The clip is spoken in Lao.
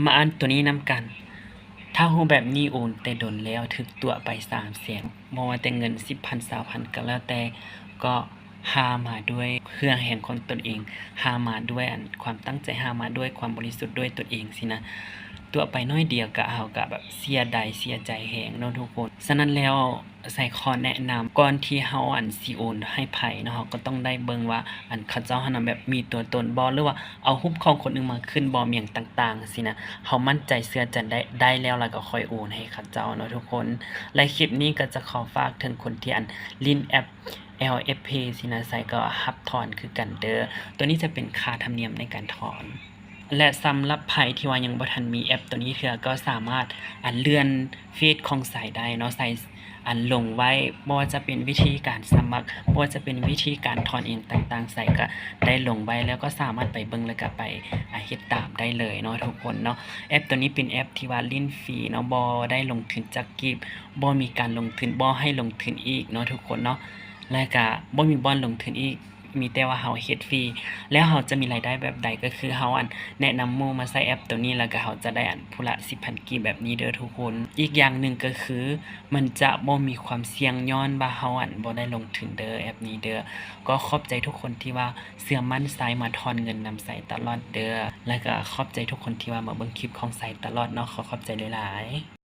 ມາອ່ານໂຕນີ້ນຳກັນ. ຖ້າຮູ້ແບບນີ້ໂອນແຕ່ດົນແລ້ວ ຖືກຕົວະໄປສາມແສນ ບໍ່ວ່າແຕ່ເງິນສິບພັນ ຊາວພັນ ກໍແລ້ວແຕ່ ກໍຫາມາດ້ວຍເຫື່ອແຮງຂອງຕົນເອງ, ຫາມາດ້ວຍອັນຄວາມຕັ້ງໃຈ, ຫາມາດ້ວຍຄວາມບໍລິສຸດດ້ວຍຕົນເອງຊີ້ນະ. ຕົວະໄປໜ້ອຍດຽວກະ ເຮົາກະແບບເສຍດາຍເສຍໃຈແຮງເນາະທຸກຄົນ. ສະນັ້ນແລ້ວ ໃສ່ຂໍແນະນຳ ກ່ອນທີ່ເຮົາອັນຊິໂອນໃຫ້ໃຜເນາະ ເຮົາກໍຕ້ອງໄດ້ເບິ່ງວ່າ ອັນເຂົາເຈົ້າຫັ້ນນະແບບມີຕົວຕົນບໍ່ ຫຼືວ່າເອົາຮູບຂອງຄົນອື່ນມາຂຶ້ນບໍ່ ຫຍັງຕ່າງໆຊີ້ນະ. ເຮົາໝັ້ນໃຈເຊື່ອໃຈໄດ້ ໄດ້ແລ້ວ ແລ້ວກໍຄ່ອຍໂອນໃຫ້ເຂົາເຈົ້າເນາະທຸກຄົນ. ແລະ ຄລິບນີ້ກໍຈະຂໍຝາກເຖິງຄົນທີ່ອັນຫຼິ້ນແອັບ ແອລ ເອັຟ ພີ ຊີ້ນະ ໃສ່ກໍຮັບຖອນຄືກັນເດີ້. ຕົວນີ້ຈະເປັນຄ່າທຳນຽມໃນການຖອນ. ແລະ ສຳລັບໃຜທີ່ວ່າຍັງບໍ່ທັນມີແອັບຕົວນີ້ເທື່ອ ກໍສາມາດອັນເລື່ອນເຟສຂອງໃສ່ໄດ້ເນາະ, ໃສ່ອັນລົງໄວ້ ບໍ່ວ່າຈະເປັນວິທີການສະໝັກ ບໍ່ວ່າຈະເປັນວິທີການຖອນອີ່ຫຍັງຕ່າງໆ ໃສ່ກໍໄດ້ລົງໄວ້ ແລ້ວກໍສາມາດໄປເບິ່ງ ແລ້ວກໍໄປ ອາ ເຮັດຕາມໄດ້ເລີຍເນາະທຸກຄົນເນາະ. ແອັບຕົວນີ້ເປັນແອັບທີ່ວ່າຫຼິ້ນຟຣີເນາະ, ບໍ່ໄດ້ລົງທຶນຈັກກີບ, ບໍ່ມີການລົງທຶນ, ບໍ່ໃຫ້ລົງທຶນອີກເນາະທຸກຄົນເນາະ. ແລ້ວກະບໍ່ມີບ່ອນລົງທຶນອີກ, ມີແຕ່ວ່າເຮົາເຮັດຟຣີ. ແລ້ວເຮົາຈະມີລາຍໄດ້ແບບໃດ? ກໍຄືເຮົາອັນແນະນຳໝູ່ມາໃຊ້ແອັບໂຕນີ້ ແລ້ວກໍເຮົາຈະໄດ້ອັນຜູ້ລະສິບພັນກີບແບບນີ້ເດີ້ທຸກຄົນ. ອີກຢ່າງໜຶ່ງກໍຄື ມັນຈະບໍ່ມີຄວາມສ່ຽງ ຍ້ອນວ່າເຮົາອັນບໍ່ໄດ້ລົງທຶນເດີ້ ແອັບນີ້ເດີ້. ກໍຂອບໃຈທຸກຄົນທີ່ວ່າເຊື່ອໝັ້ນໃສ່ ມາຖອນເງິນນຳໃສ່ຕະຫຼອດເດີ້. ແລ້ວກໍຂອບໃຈທຸກຄົນທີ່ວ່າມາເບິ່ງຄລິບຂອງໃສ່ຕະຫຼອດເນາະ. ຂໍຂອບໃຈຫຼາຍໆ.